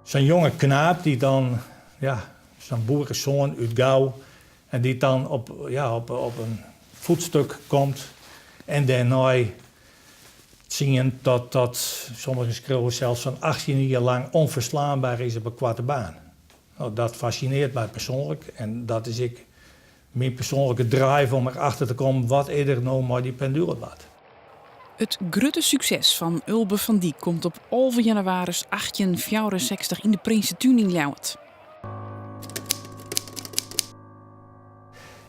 Sa'n jonge knaap dy't dan, ja, sa'n boeresoan út Gau en dy't dan op, ja, op, op in voetstuk komt en dêrnei tsien tot, tot sommigen skriuwe sels sa'n 18 jier lang onverslaanbaar is op 'e koarte baan. No, dat fascineart my persoanlik en dat is ek myn persoanlike drive om erachter te kommen wat is der no mei dy pendule bard. It grutte sukses fan Ulbe van Dyk komt op 11 jannewaris 1864 yn de Prinsetún yn Ljouwert.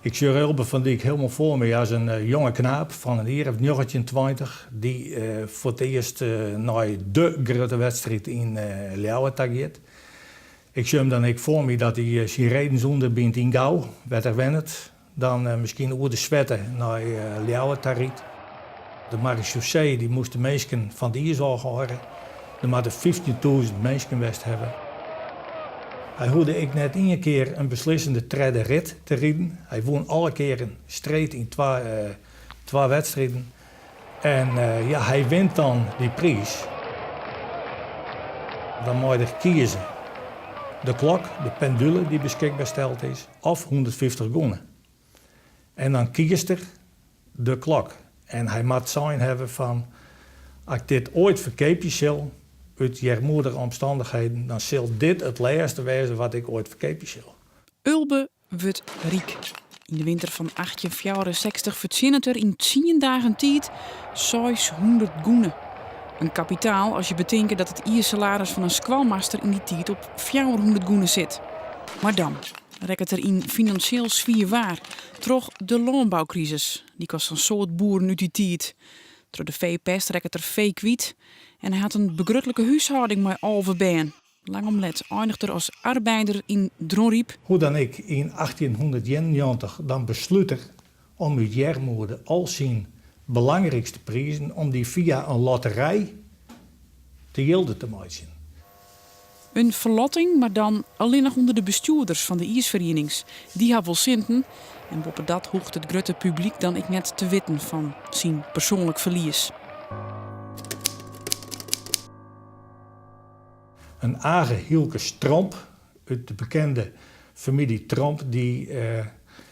Ik sjoch Ulbe van Dyk hielendal foar my as in jonge knaap fan in jier of 19, 20 dy't foar it earst nei de grutte wedstriid yn Ljouwert ta giet. Ik sjoch him dan ek foar my dat hy syn redens ûnderbynt yn Gau, wêr't er wennet, dan miskien oer de Swette nei Ljouwert ta rydt. De maresjaussee dy moast de minsken fan it iis ôfhâlde. Der moatte 15.000 minsken west hawwe. Hy hoegde ek net ien kear in beslissende tredde rit te riden. Hy wûn alle kearen streed yn twa wedstriden. En ja, hy wint dan dy priis. Dan mei er kieze, de klok, de pendule dy't beskikber steld is, of 150 gûne. En dan kiest er de klok. En hy moat sein hawwe fan, as ik dit oait ferkeapje sil, út earmoedige omstannichheden, dan sil dit it lêste wêze wat ik oait ferkeapje sil. Ulbe wurdt ryk. Yn de winter fan 1864 fertsjinnet er yn tsien dagen tiid 600 gûne. In kapitaal as je betinke dat it jiersalaris fan in skoalmaster yn dy tiid op 400 gûne sit. Mar dan rekket er yn finansjeel swier waar troch de lânboukrisis, lykas sa'n soad boeren út dy tiid. Troch de feepest rekket er fee kwyt en hy hat in begrutlike húshâlding mei 11 bern. Lang om let einiget er as arbeider yn Dronryp. Hoe dan ek, yn 1891 dan beslút er om út earmoede al syn belangrykste prizen om dy fia in lotterij te jilde te meitsjen. In ferlotting, mar dan allinnich ûnder de bestjoerders fan de iisferienings. Dy ha wol sinten en boppedat hoecht it grutte publyk dan ek net te witten fan syn persoanlik ferlies. In Age Hylkes Tromp út de bekende famylje Tromp dy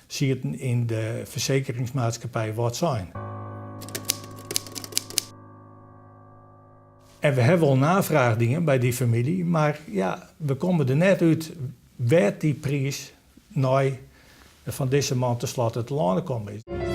sieten yn de fersekeringsmaatskippij Wâldsein. En we hawwe wol nafraach dien by dy famylje, mar ja, we komme der net út wêr't dy priis nei fan dizze man tenslotte telâne kommen is.